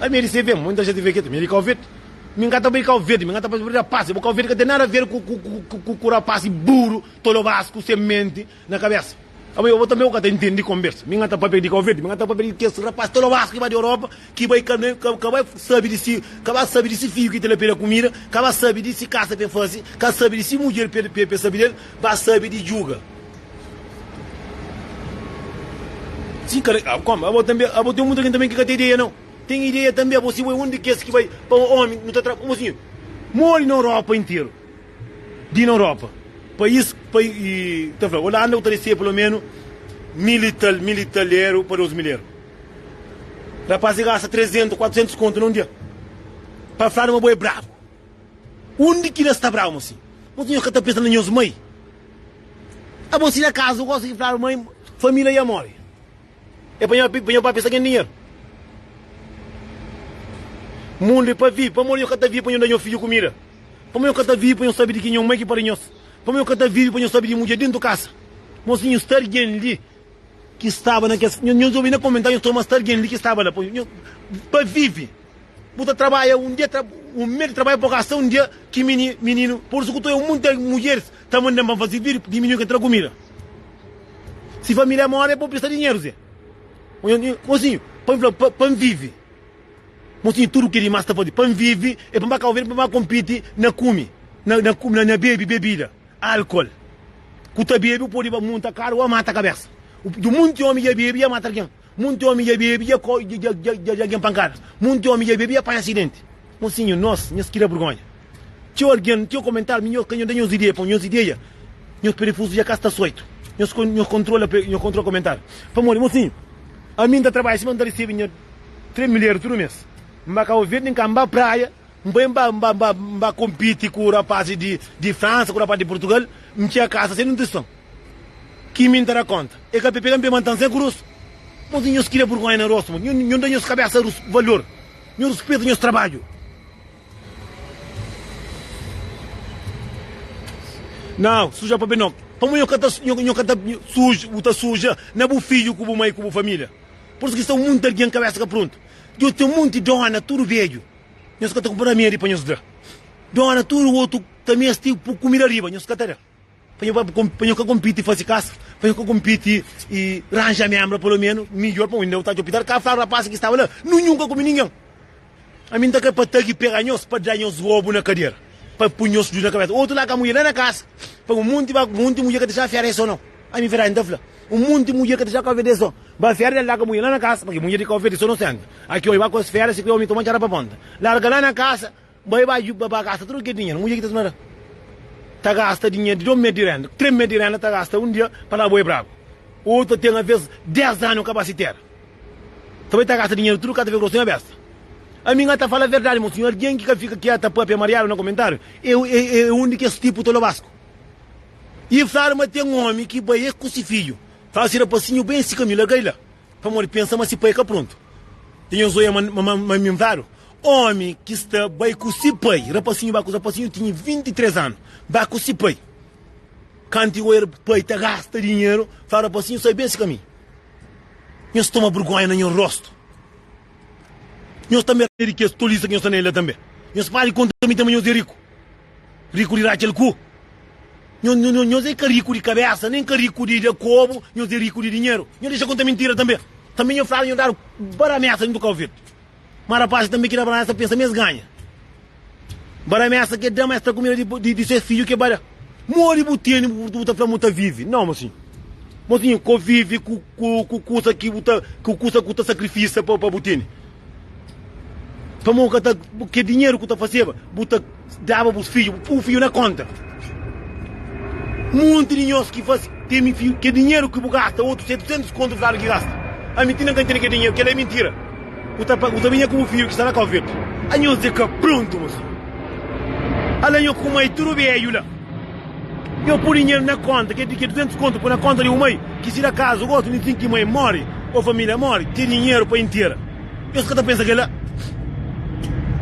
A: ami é di CV muita gente vê ki mi é di Cabo Verde Mi N ka ta bai Kau Verdi, mi N ka ta bai rapasi, bo Kau Verdi ka ten nada a ver ku ku ku rapasi buru, tolobasku, sen menti na kabesa. Abo bo tanbe bo ka ta intendi konbersa. Mi N ka ta papia di Kau Verdi, mi N ka ta papia di kes rapasi tolobasku ki bai di Europa, ki bai ka ka bai sabi di si ka bai sabi di si fiju ki ta la peda kumida, ka bai sabi di si kasa pe fasi, ka sabi di si mudjer pe pe sabi del, ba sabi di juga. Si ka komu abo tanbe abo ten muita algen tanbe ki ka ten ideia nau. Ten ideia tanbe abo si bo é un di kes ki bai pa omi nu ta tra como si mori na Europa interu di na Europa pais pa i ta fla Holanda bu ta resebe pelo menu. Mil i tal, mil i tal eru pa 2000 eru. Rapaz e gasta 300, 400 kontu na un dia. Pa fladu ma bo é brabu. Undi ki na sta brabu mosinhu? Mosinhu nhos ka ta pensa na nhos mai? Abo si na kaza bu gosta ki fladu mai, familia ia more. É pa nha pa nha pape sta gen dinheru. Mundu é pa vive. Pamodi nho ka ta vive pa nho da nho fidju kumida? Pamodi nho ka ta vive pa nho sabe di ki nho mai ki pari nhos? Pamodi nho ka ta vive pa nho sabe di mudjer dentu kasa? Mosinhu sta algen li ki staba na kes. Nho obi na komentariu nho toma sta algen li ki staba la pa vive. Bu ta trabadja un dia, un mes di trabadju pa gasta un dia ki mininu. Pur isu ku ta oja munti mudjeris ta manda-m pa N fase vídiu di mininu ki ta tra kumida. Si familia more é pa bu presta dinheru ze. Mosinhu, pa N fla pa N vive. Mosinhu, tudu ki dimas ta faze pa N vive é pa N ba Kau Verdi pa N ba konpiti na kume, na na bebe bebida, alkol. Ku ta bebe bu pode ba munta karu o mata kabesa. Du munti omi dja bebe dja mata algen. Munti omi dja bebe dja dja algen pankada. Munti omi dja bebe dja panha asidenti. Mosinhu, nos, nhos ki da burgonha. Txeu algen, txeu komentariu, mi nhos ka nhos da nhos ideia, pamodi nhos ideia, nhos perifuzu dja ka sta soitu. Nhos nhos kontrola nhos kontrola komentariu. Pamodi, mosinhu, ami N ta trabadja sima N ta resebe nha 3 mil eru tudu mes. N ba Kau Verdi, N ka N ba praia, N bai N ba N ba N ba N ba konpiti ku rapazis di di Fransa, ku rapazis di Purtugal, N txega kasa sen nutrison. Ki mi N ta da konta. E ka pe pega-m pe manta-m sen ku rostu. Mosinhu, nhos kria burgonha na rostu, mosinhu. Nhos da nhos kabesa valor. Nhos ruspeta nhos trabadju. Nau, suja pa ben Pamo nho ka ta nho ka ta suja, bu ta suja na bu fidju ku bu mai ku bu familia. Por isu ki sta munti algen kabesa ka prontu. Djo ten munti dona tudu bedju. Nhos ka ta kunpra ramedi pa nhos da. Dona tudu otu ta mesti pu kumida riba, nhos ka ta da. Pa nho pa nho ka konpiti fasi kasa, pa nho ka konpiti i ranja membra pelo menu midjor pa inda bu ta atxa opital ka fla rapaz ki staba la ninhun ka kumi ningen. Ami nta kre pa tagi pega nhos pa da nhos robu na kadera pa pui nhos dju na kabesa otu la ka mudjer la na kasa pa un munti ba munti mudjer ka dexa fera so no ami verdadi nta fla un munti mudjer ka dexa ka vede so ba fera la ka mudjer la na kasa paki mudjer di ka vede so no senta aki oi ba ku es fera si kre omi toma txada pa ponta larga la na kasa Bai ba ba ba gasta tudu kel dinheru. Mudjer ki ta tuma ta gasta dinheru di 2 mes di renda, 3 mes di renda ta gasta un dia pa da boi brabu. Otu ta ten aves 10 anu ka ba si tera. Ta bai ta gasta dinheru tudu ka ta fika grosu na besta. Ami nga ta fala verdadi mo sinhor, algen ki ka fika ki ta papia mariadu na komentariu e e un di kes tipu tolobasku. I fladu ma ten omi ki bai e ku si fidju. Fala si rapasinhu ben si kaminhu larga-i la. Pamodi pensa ma si pai ka prontu. Dja nhos oia ma mi N fladu, Omi ki sta bai ku si pai, rapasinhu ba ku rapasinhu tinha 23 anu, ba ku si pai. Kantu i oia pai ta gasta dinheru, fla rapasinhu sai ben si kaminhu. Nhos toma burgonha na nhos rostu. Nhos tanbe é di kes tolisa ki nhos sta na el la tanbe. Nhos para di konta mi tanbe nhos é riku. Riku di ratxa-l ku. Nhos é ka riku di kabésa, nen ka riku di kobu, nhos é riku di dinheru. Nhos dexa konta mintira tanbe. Tanbe nho fladu, nho dadu baramesa dentu Kau Verdi. Ma rapazis tanbe ki da baramesa pensa ma es ganha. Baramesa ke da ma es ta kumida di ses fidju ke ba da. Modi bu tene bu ta fla ma bu ta vive? Nau, mosinhu. Mosinhu, ko vive ku kusa ki bu ta, ku kusa ku ta sakrifisa pa bu tene. Pamodi bu ka ta, ke dinheru ku ta faseba, bu ta daba bus fidju, bu pui fidju na konta. Monti di nhos ki fasi, tene fidju, ke dinheru ki bu gasta, otu 700 kontu fladu ki gasta. Ami ti na ka ntende ke dinheru, kela é mintira. Bu ta, bu ta binha ku bu fidju ki sta na Kau Verdi. Anhos é ka prontu, mosinhu. Ala nho ku mai tudu bedju la. Nho pui dinheru na konta, ke 200 kontu pui na konta di bu mai, ki si da kazu gosi, nin sin ki mai mori, o familia mori, ten dinheru pa intera. Nhos ka ta pensa kela?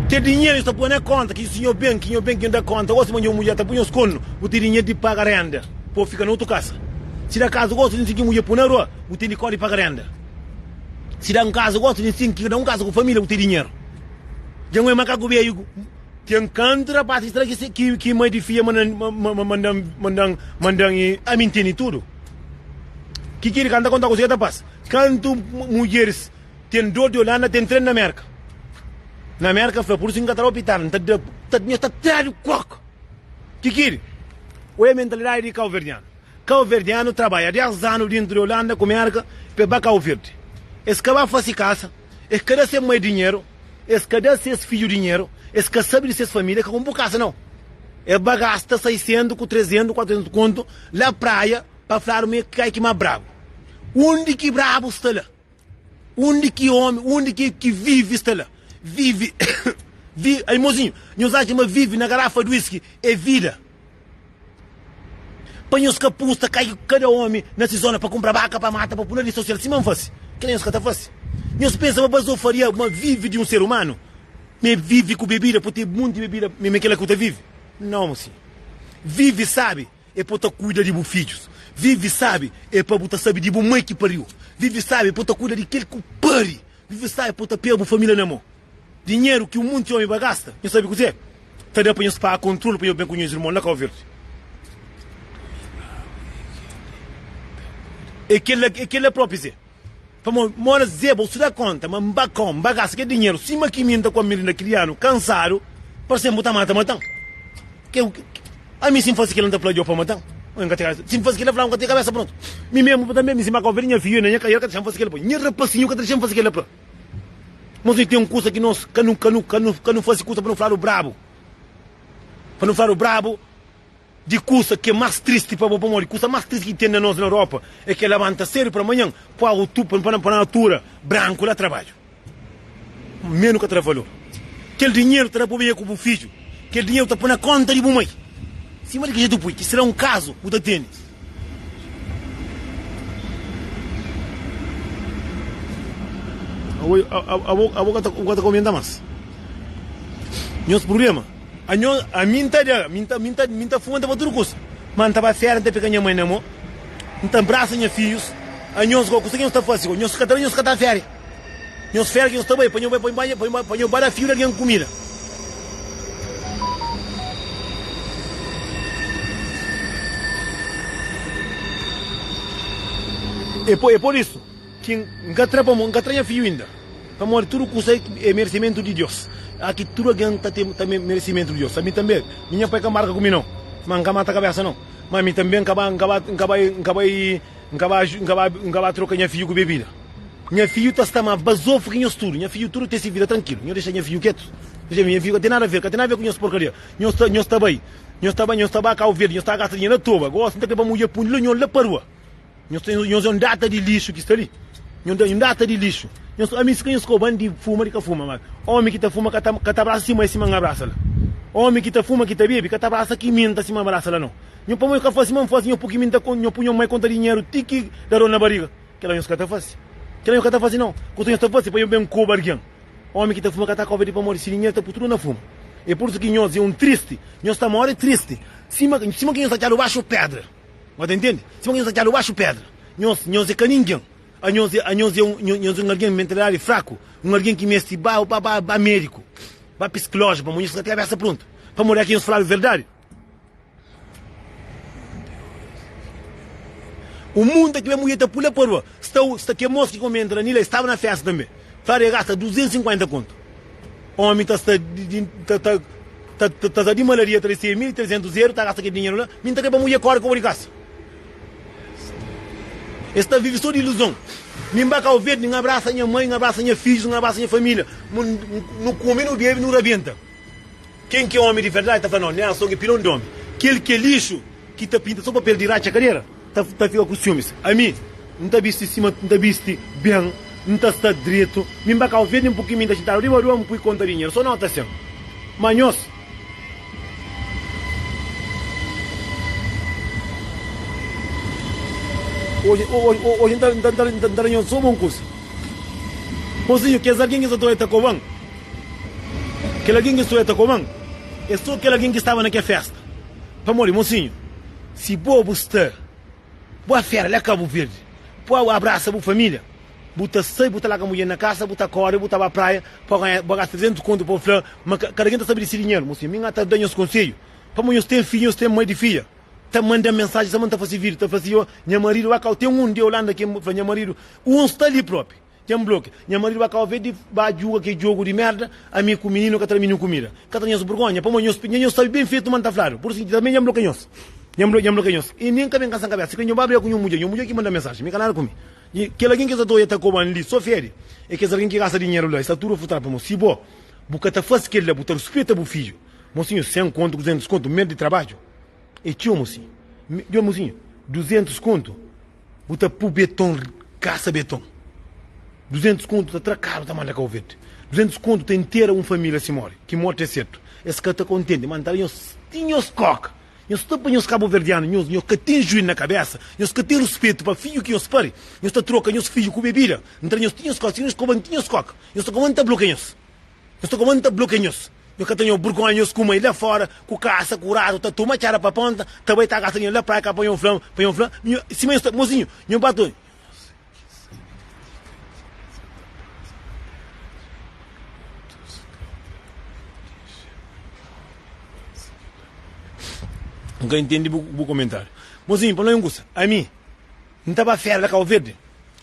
A: Kel dinheru nhos ta poi na konta ki si nho ben, ki nho ben ki nho da konta, gosi ma nho mudjer ta pui nhos kornu, bu ten dinheru di paga renda pa fika na otu kasa. Si da kazu gosi nin sin ki mudjer pui na rua, bu ten di kor di paga renda. Si da un kazu gosi nin sin ki da un kasa ku familia, bu ten dinheru. Dja nho é makaku beju. Ten kantu rapaz ki sta la ki ki mai di fia mandan mandan mandan mandan i ami nteni tudu. Ki kiri kanta konta kusa ke ta pasa. Kantu mudjeris Ten dor di Holanda, ten tren na Merka. Na Merka fla, pur isu N ka ta da opital, N ta da, ta, nhos ta tradu kok. Kikiri, oia mentalidadi di kauverdianu. Kauverdianu trabadja 10 anu dintu di Holanda ku Merka pa e ba Kau Verdi. Es ka ba fasi kasa, es ka da se mai dinheru, es ka da ses fidju dinheru, es ka sabi di ses familia, es ka kunpra kasa nau. Es ba gasta 600 ku 300, 400 kontu la praia pa fladu ma e kai ki ma brabu. Undi ki brabu sta la. Undi ki omi, undi ki ki vivi sta la. Vivi, vi, ai mozinhu, nhos atxa ma vivi na garafa di whisky é vida? Pa nhos ka pusta kai kada omi na si zona pa kunpra baka pa mata pa pui na redi sosial sima N fasi. Kila nhos ka ta fasi. Nhos pensa ma bazofaria ma vivi di un ser umanu, ma é vivi ku bebida, po ten munti bebida, ma é kila ku ta vivi? Nau mosinhu. Vivi sabi É pa bu ta kuida di bu fidjus. Vive sábi é pa bu ta sabe di bu mai ki pariu. Vive sábi é pa bu ta kuida di kel ku pari. Vive sábi é pa bu ta pega bu família na mô. Dinheru ki un monti ómi ba gasta, nhos sabe kuzê? Ta da pa nhos paga kontrolu pa nhos ben ku nhos irmon la Kau Verdi. É kel-la, é kel-la própi, Zé. Pamodi mora Zé bo su da konta ma N ba kau, N ba gasta kel dinheru sima ki mi N ta ku ami li na kilianu kansadu, parse bu ta mata matan. Ke ami si N fasi kila N ta fla Djo pa matan? N ka ten kabesa. Si N fasi kila fla N ka ten kabesa prontu. Mi mesmu tanbe mi si N ba kau verde nha fiju na nha ka el ka ta dexa-m fasi kila pa nha rapasinhu ka ta dexa-m fasi kila pa. Nos nu ten kusa ki nos ka nu ka nu ka nu ka nu fasi kusa pa nu fladu brabu. Pa nu fladu brabu. Di kusa ki é más tristi pa bo, pamodi kusa más tristi ki ten na nos na Europa é ke labanta sedu pra manhan pa otu pa na altura branku la trabadju menu ka ta da valor kel dinheru ta da pa bu ku bu fidju kel dinheru ta poi na konta di bu mai sima di ki jetu pui ki sera un kazu bu ta tene. Abo abo ka ta komenta mas nhos prublema. Anho, ami N ta da, mi N ta, mi N ta, mi N ta fuma, N ta faz tudu kusa, ma N ta ba fera, N ta pega nha mai na mo, N ta brasa nha fidjus. Anhos go, kusa ki nhos ta fasi go? Nhos ka ta da, nhos ka ta fera. Nhos fera ki nhos ta bai, pa nho bai, pa nho bai, pa nho bai da fidju di algen kumida. É por, é por isu ki N ka tra pamo, N ka tra nha fidju inda. Pamodi tudu kusa é meresimentu di Deus. Aki tudu algen ta ten ta meresimentu di Deus. Ami tanbe, mi nha pai ka marka ku mi nau, ma N ka mata kabesa nau. Ma mi tanbe N ka ba, N ka ba, N ka bai, N ka bai, N ka ba, N ka ba, N ka ba troka nha fidju ku bebida. Nha fidju ta sta ma bazofu ki nhos tudu. Nha fidju tudu ten si vida trankilu. Nhos dexa nha fidju ketu. Dexa nha fidju ka ten nada a ver, ka ten nada a ver ku nhos porkaria. Nhos ta, nhos ta bai, nhos ta bai, nhos ta ba Kau Verdi, nhos ta gasta dinheru na toba. Gosi N ta kre pa mudjer pui nhos la pa rua. Nhos ten, nhos é un data di lixu ki sta li. Nhos é un data di lixu. Nhos, ami si ka nhos koba-m di fuma, di ka fuma, ma omi ki ta fuma ka ta, ka ta abrasa si mai sima N abrasa la. Omi ki ta fuma, ki ta bebe, ka ta abrasa ki mi N ta sima abrasa la, nau. Nho, pamodi ka fasi sima N fasi, nho pui ki mi N ta, nho pui nho mai konta dinheru ti ki da dor na bariga. Kela nhos ka ta fasi. Kela nhos ka ta fasi, nau. Kusa nhos ta fasi pa nho ben koba algen. Omi ki ta fuma ka ta koba di pamodi si dinheru ta pui tudu na fuma. É pur isu ki nhos é un tristi. Nhos ta mori tristi. Sima, sima ki nhos ta txadu baxu pedra. Bo ta intende? Sima ki nhos ta txadu baxu pedra. Nhos, nhos é ka ningen. Anhos é, anhos é un, nhos é un algen mentalidadi fraku, un algen ki meste ba, ba, ba, ba médiku, ba psiklójiku, pamodi nhos ka ten kabesa prontu. Pamodi é ki nhos fladu verdadi. Un munta ki ben mudjer ta pula pa rua. Sta, sta ke mos ki komenta la nila, staba na festa tanbe. Fladu e gasta 250 kontu. Omi ta sta di, ta, ta. Ta ta ta di malaria ta resebe 1300 eru ta gasta kel dinheru la mi nta kre pa mudjer kore koba di kasa es ta vive so di iluzon mi nba kau verdi n abrasa nha mai n abrasa nha fidjus n abrasa nha familia nu kume nu bebe nu rabenta ken ki omi di verdadi ta fla no Nelson ki pilon di omi kel ki é lixu ki ta pinta so papel di ratxa kadera ta ta fika ku siumis ami N ta bisti sima N ta bisti ben N ta sta dretu mi N ba Kau Verdi N pui mi N ta xintadu riba rua N pui konta dinheru so nota sen ma nhos Oji oji N ta N ta N ta da nhos so bon kusa Mosinhu kes algen ki sta ta oja ta koba-m kel algen ki sta oja ta koba-m é so kel algen ki staba na kel festa Pamodi mosinhu si bo bu sta Bu afera la Kabu Verdi Bu abrasa bu familia Bu ta sai bu ta larga mudjer na kasa Bu ta kore bu ta ba praia Pa ganha bu gasta 300 kontu pa fla ma kada ken ta sabe di si dinheru Mosinhu mi ta da nhos konsedju Pamodi nhos ten fidju nhos ten mai di fidja Ta manda mensaji sama ta fase video Ta fla si yo nha maridu ba kau Ten un di Holanda ki fla nha maridu Un sta li propi Dja N blokia. Nha maridu ba Kau Verdi ba juga ke jogu di merda, ami ku mininu ka ta da mininu kumida. Ka ta nhos burgonha, pamodi nhos nha nhos sabi ben fetu ma N ta fladu. Pur isu, tanbe dja N blokia nhos. Dja N dja N blokia nhos. I nin ka ben kansa-m kabesa. Si kre nho ba briga ku nho mudjer, nho mudjer ki manda mensaji, mi ka nada ku mi. I kel algen ki sa ta oja ta koba-m li so fedi, e kes algen ki gasta dinheru la, e sta tudu frustradu pamodi si bo bu ka ta fasi kel la, bu ta ruspeta bu fidju. Mosinhu, 100 kontu, 200 kontu, mes di trabadju e txeu, mosinhu. Djo, mosinhu, 200 kontu, bu ta pu beton. kasa beton. 200 kontu ta tra karu ta manda Kau Verdi. 200 kontu ta intera un família si mori. Ki morti é sertu. Es ka ta kontenti, ma N ta da nhos ti nhos koka. Nhos sta pa nhos kabuverdianu, nhos nhos ka ten juiz na kabesa, nhos ka ten ruspetu pa fidju ki nhos pari, nhos ta troka nhos fidju ku bebida. N ta da nhos ti nhos koka, si nhos koba-m ti nhos koka. Nhos ta koba-m N ta blokia nhos. Nhos ta koba-m N ta blokia nhos. Nhos ka ta nho burgonha nhos ku mai la fora, ku kasa, ku ratu, ta toma txada pa ponta, ta bai ta gasta dinheru la praia ka pa nho fla-m, pa nho fla, nho, sima nhos ta, mozinhu, nho ba ta. N ka intende bu, bu komentáriu. Mozinhu, pa no un kusa, ami, N ta ba fera la Kau Verdi,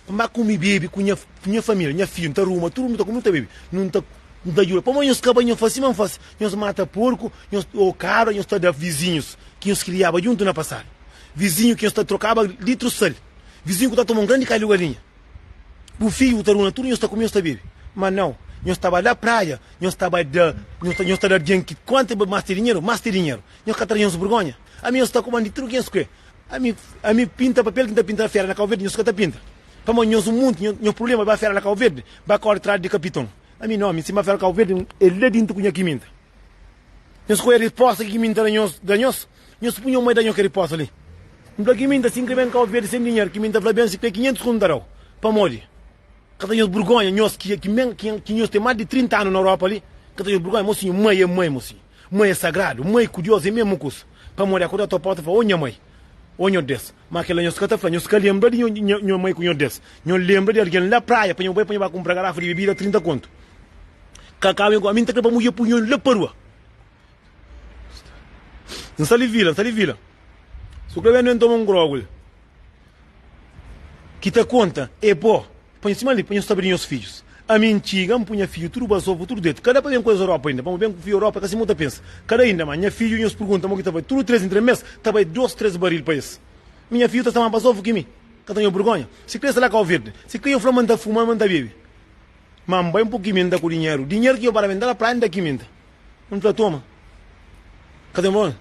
A: pa N ba kume i bebe ku nha, nha família, nha fidju, N ta ruma tudu, nu ta kume, nu ta bebe, nu ta, N ta djuda. Pamodi nhos ka bai, nhos fase sima N fase, nhos mata porku, nhos, ô kabra, nhos ta da vizinhus ki nhos kriaba djuntu na pasadu, vizinhu ki nhos ta trokaba litru sal. Vizinhu ku ta toma un grandi kaldu galinha. Bu fidju ku ta runa tudu nhos ta kume nhos ta bebe. Ma nau, nhos ta bai la praia, nhos ta bai da, nhos ta nhos ta da algen ki kuantu mas ten dinheru, mas ten dinheru. Nhos ka ta da nhos burgonha? Ami nhos ta kuman di tudu ki nhos kre. Ami ami pinta papel ki N ta pinta na fera na Kau Verdi, nhos ka ta pinta. Pamodi nhos un munti, nhos nhos prublema bai fera na Kau Verdi, bai kore tras di kapiton. Ami nau, ami si N bai fera na Kau Verdi, é la dintu ku nha kiminta. Nhos koi riposta ki mi ta da nhos, da nhos? Nhos pui nho mai da nho ke riposta li. N fla ki mi ta sin kre ben Kau Verdi sen dinheru, ki mi ta fla ben si kre 500 kun ta dau. Pamodi? Ka ta nhos burgonha nhos ki ki men ki ki nhos ten mas di 30 anu na Europa li, ka ta nhos burgonha? Mosinhu, mai é mai, mosinhu. Mai é sagradu, mai ku Dios é mesmu kusa. Pamodi akorda ta porta fla, ô nha mai, ô nho Des. Ma kela nhos ka ta fla, nhos ka lenbra di nho nho mai ku nho Des. Nho lenbra di algen la praia pa nho bai pa nho ba kunpra garafa di bebida 30 kontu. Ka kaba ami N ta kre pa mudjer pui nho la pa rua. N sta li vila, N sta li vila. Su kre ben, ben toma un grogu li. Ki ta konta é bo. Pa nho sima li, pa nho sabe di nhos fidjus. Ami N txiga, N pui nha fidju tudu bazofu, tudu dretu. Ka da pa ben ku es Europa inda. Pamodi ben ku fidju Europa é ka sima bu ta pensa. Ka da inda, ma nha fidju, nhos pergunta mo ki ta bai. Tudu tres en tres mes, ta bai dos, tres baril pa es. Mi nha fidju ta sta más bazofu ki mi. Ka ta nho burgonha? Si kre sta la Kau Verdi. Si kre yo fla ma N ta fuma, ma N ta bebe. Ma N bai un poku kiminta ku dinheru. Dinheru ki yo para mi, N da la praia, N da kiminta. N fla, toma. Ka ten problema.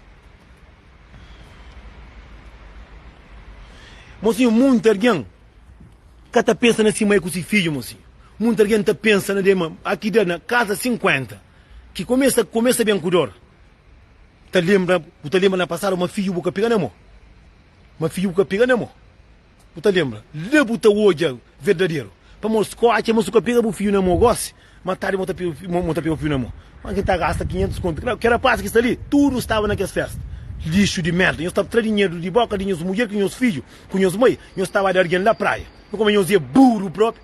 A: Mosinhu, munti algen ka ta pensa na si mai ku si fidju, mosinhu. Munti algen ta pensa na dema aki da na kaza 50 ki kumesa kumesa ben ku dor. Ta lenbra, bu ta lenbra na pasadu ma fidju bu ka pega na mo. Ma fidju bu ka pega na mo. Bu ta lenbra? La bu ta odja verdaderu. Pamodi si ku atxa ma su ka pega bu fidju na mo gosi, ma tardi mo ta pega mo ta pega bu fidju na mo. Ma kin ta gasta 500 kontu. Klaru, kel rapaz ki sta li, tudu staba na kes festa. Lixu di merda. Nhos ta tra dinheru di boka di nhos mudjer ku nhos fidju, ku nhos mai, nhos ta ba da algen la praia. Nhu koma nhos é buru propi.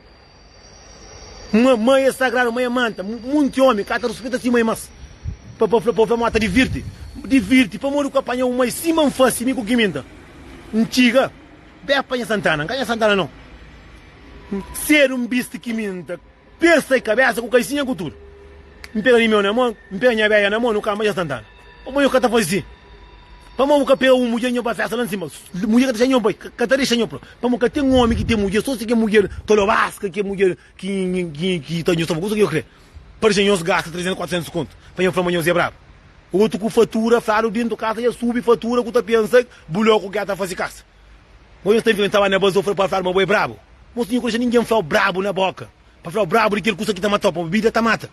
A: Ma mai é sagradu, mai é manta. Munti omi ka ta ruspeta si mai mas. Pa pa fla pa fla ma ta divirti. Divirti pamodi ku apanha un mai sima N fasi mi ku kiminta. N txiga bê panha Santana, N ka panha Santana nau. Sedu N bisti kiminta, pesa i kabesa ku kaisinha ku tudu. N pega di meu na mon, N pega nha beia na mon, nu kamba nha Santana. Pamodi nhu ka ta fasi si? Pamodi bu ka pega un mudjer nhu ba festa la nsima? Mudjer ka ta dexa nhu bai, ka ta dexa nhu pra. Pamodi ka ten omi ki ten mudjer, so si ke mudjer tolobaska, ke mudjer ki ki ki ta nhu sta kusa ki yo kre. Pa dexa nhos gasta 300, 400 kontu pa nhu fla ma nhos é brabu. Otu ku fatura fladu dentu kasa dja subi fatura ku ta pensa bu loku ki ata fasi kasa. Bo nhos ta infrenta ba na bazofra pa fladu ma bo é brabu. Mosinhu nhu ka dexa ningen flau brabu na boka pa flau brabu di kel kusa ki ta matau pamodi bida ta mata.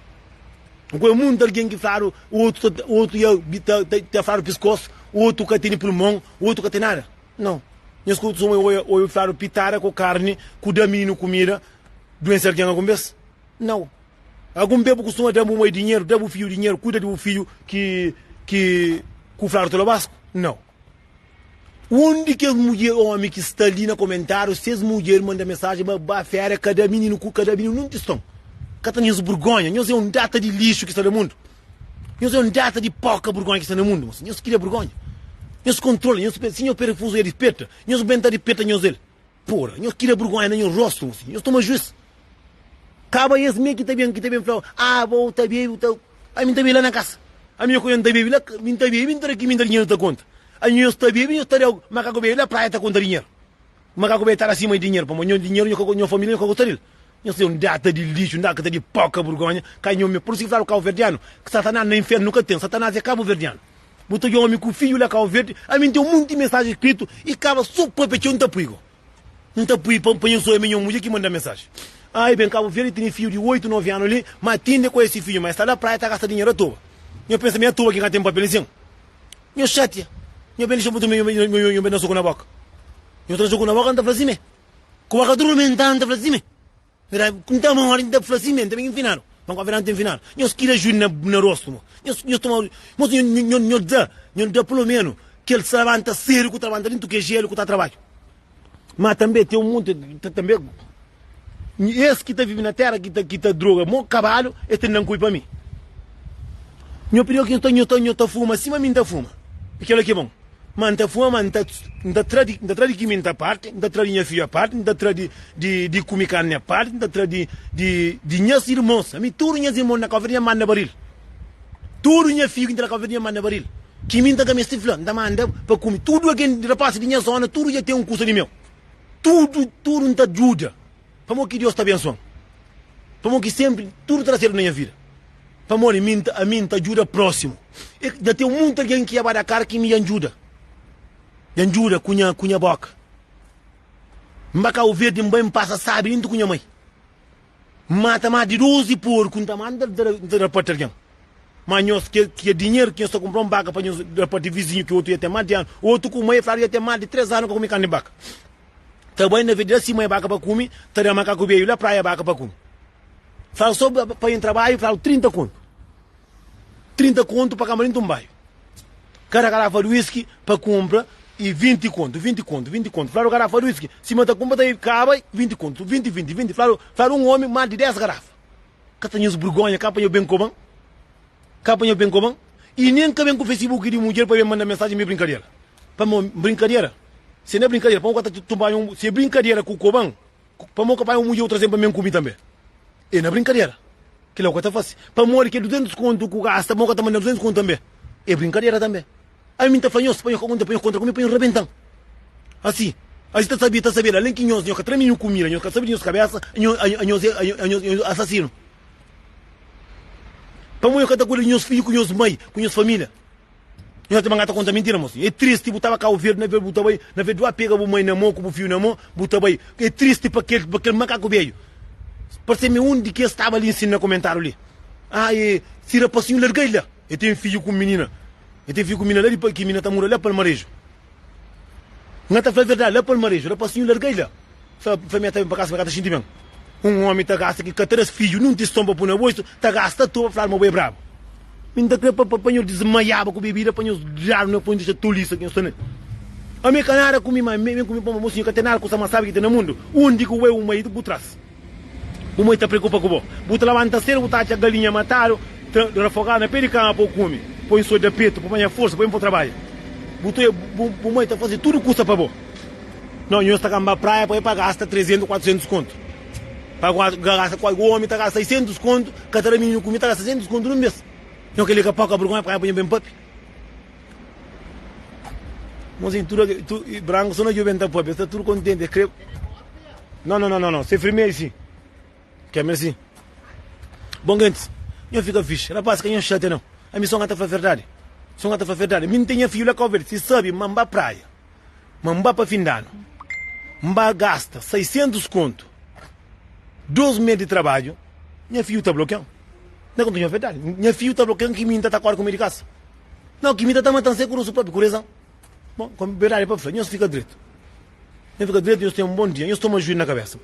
A: N konhe muntu algen ki fladu otu ta otu ya ta ta fladu piskosu otu ka tene pulmon otu ka tene nada. Nau. Nhos kustuma oia obi fladu pitada ku karni ku da mininu kumida duense algen algun bes? Nau. Algun bes bu kustuma da bu mai dinheru, da bu fidju dinheru, kuida di bu fidju ki ki ku fladu tolobasku? Nau. Un di kes mudjer omi ki sta li na komentariu, ses mudjer manda mesajen ma ba feria ka da mininu ku ka da mininu nun tiston. Ka ta nhos burgonha, nhos é un data di lixu ki sta na mundu. Nhos é un data di poka burgonha ki sta na mundu, mos. Nhos kria burgonha. Nhos kontrola, nhos si nhos perefuzu é di peta, nhos ben ta di peta nhos el. Pora, nhos kria burgonha na nhos rostu, mos. Nhos toma juis. Kaba es me ki ta ben, ki ta ben fla, ah, bo ta bebe, bu ta. Ami N ta bebe la na kasa. Ami nho N ta bebe la, mi N ta bebe, mi N ta da ki mi N ta dinheru ta konta. Ami nhos ta bebe, nhos ta da makaku bebe la praia ta konta dinheru. Makaku bebe ta da sima dinheru, pamodi nho dinheru nho ka nho familia nho ka gosta del. Nhos ten un data di lixu, un data di poka burgonha, ka nho me. Pur isu ki fladu kauverdianu, Satanás na infernu ka ten, Satanás é kabuverdianu. Bu ta odja omi ku fidju la Kau Verdi, ami N ten un monti mensaji skritu i kaba so papia txeu N ta pui go. N ta pui pa pa nhos obi ma nha mudjer ki manda mensaji. Ai ben Kabu Verdi tene fidju di 8, 9 anu li, ma tinde ku esi fidju, ma e sta la praia ta gasta dinheru atoa. Nho pensa ma e atoa ki ka ten papel nsin? Nho xatia. Nho ben dixa-m nho nho ben da soku na boka. Nho tra soku na boka N ta fla si me. Ku boka turmentadu N ta fla si me. N ta mori N ta fla si me, N ta ben infinadu. Ma ku verdadi N ta infinadu. Nhos kila juiz na na rostu mo. Nhos nhos toma mos nho nho nho da nho da pelo menu kel sa labanta sedu ku ta labanta dintu ke jelu ku ta trabadju. Ma tanbe ten un monti tanbe es ki ta vive na tera ki ta ki ta droga mo kabalu es ta dan kulpa mi. Nho pidi ki nho ta nho ta nho ta fuma sima mi nta fuma. E kila ki bon. Ma nta fuma ma nta nta tra di nta tra di kimi nta parti, nta tra di nha fiju a parti, nta tra di di di kumi karni a parti, nta tra di di di nhas irmons. Ami tudu nhas irmon na Kau Verdi nha manda baril. Tudu nha fiju ki nta na Kau Verdi nha manda baril. Ki mi nta ka meste fla, nta manda pa kume. Tudu algen, rapasi di nha zona, tudu dja ten un kusa di meu. Tudu, tudu nta djuda. Pamodi ki Deus ta abensuan? Pamodi ki senpri tudu ta da sertu na nha vida? Pamodi mi nta, ami nta djuda prosimu. E dja ten muntu algen ki ya ba da kara ki mi dja njuda. Dja njuda ku nha, ku nha boka. N ba Kabu Verdi, N bai N pasa sabi dintu ku nha mai. N mata más di 12 porku, N ta manda N ta rapati algen. Ma nhos ke ke dinheru ki nhos ta kunpra un baka pa nhos rapati vizinhu ki otu ya ten más di anu, otu ku mai fladu ya ten más di 3 anu ka kume karni di baka. Ta bai na vez di da si mai baka pa kume, ta da makaku beju la praia baka pa kume. Fladu so pa entra baiu, fladu 30 kontu. 30 kontu pa kamba dintu un baiu. Kada garafa di whisky pa kunpra e 20 kontu, 20 kontu, 20 kontu. Fladu garafa di whisky, sima ta kunpra ta kaba 20 kontu, 20, 20, 20. Fladu, fladu un omi más di 10 garafa. Ka ta nhos burgonha ka pa nho ben koban? Ka pa nho ben koban? I nen ka ben ku Facebook di mudjer pa ben manda mensajen mi brinkadera. Pamo brinkadera? Se na brinkadera, pamo ka ta tumba nho, se brinkadera ku koban, pamo ka panha un mudjer ku trazen pa ben ku mi tanbe. E na brinkadera. Kila ku ka ta fasi. Pamodi ke 200 kontu ku gasta, pamo ka ta manda 200 kontu tanbe. E brinkadera tanbe. Ami N ta fla nhos, pa nhos ka konta, pa nhos kontra ku mi, pa nhos rabentan. Asi, asi ta sabi, ta sabi, alen ki nhos, nhos ka tra mi nhu kumida, nhos ka sabi di nhos kabesa, nhos, anhos é, anhos, anhos asasinu. Pamodi nhos ka ta kuida di nhos fidju ku nhos mai, ku nhos familia. Nhos ta manga ta konta mintira, mosinhu. É tristi bu taba Kabu Verdi, na vez bu ta bai, na vez du a pega bu mai na mon ku bu fidju na mon, bu ta bai. É tristi pa kel, pa kel makaku bedju. Parse mi un di kes staba li nsina na komentariu li. Ah, e si rapasinhu larga-i la. E ten fidju ku minina. E ten fidju ku minina la di ki minina ta mura la Palmareju. N ta fla verdadi, la Palmareju, rapasinhu larga-i la. Fla, fla mi ta ben pa kasa, ma ka ta xinti ben. Un omi ta gasta ki ka ta da fidju nun tiston pa pui na bolsu, ta gasta atoa pa fladu ma bo é brabu. Mi n ta kre pa pa nhos dismaiaba ku bebida, pa nhos dadu na poi dexa tolisa ki nhos sta nel. Ami ka nada ku mi, ma mi ku mi pa mosinhu ka ten nada kusa mas sabi ki ten na mundu. Undi ku bo é un mai bu tras. Bu mai ta preokupa ku bo. Bu ta labanta sedu, bu ta atxa galinha matadu, ta rafogadu na pe di kama pa bu kume. Poi so da petu pa panha forsa, pa ben pa trabadja. Bu ta bu, bu mai ta faze tudu kusa pa bo. Nau, nhos ta kanba praia pa e pa gasta 300, 400 kontu. Pa gasta, omi ta gasta 600 kontu, ka ta da mininu kume, ta gasta 600 kontu nun bes. Nho kel-li ka poka burgonha pa ka panha ben pape. Mozinho, tudo, tu, branco só na djoben ta papia, sta tudo contente, kre. Não, não, não, não, não, se firme sim. Quer me sim. Bom, gente, nho fica fixe. Rapaz, que nho chate não. A missão ta fla verdade. Só ta fla verdade. Mim tinha filho lá Cabo Verde, se sabe, mamba praia. Mamba pa fim de ano. Mba gasta 600 conto. 2 mês de trabalho. Nha filho ta bloqueando. Não conto nho verdade. Nha filho ta bloqueando que mim ta ta corre com de casa. Não, ki mi ta ta matan se ku rosu propi ku rezan. Bon, kom verdadi pa fla, nhos fika dretu. Nhos fika dretu, nhos ten un bon dia, nhos toma juiz na kabesa.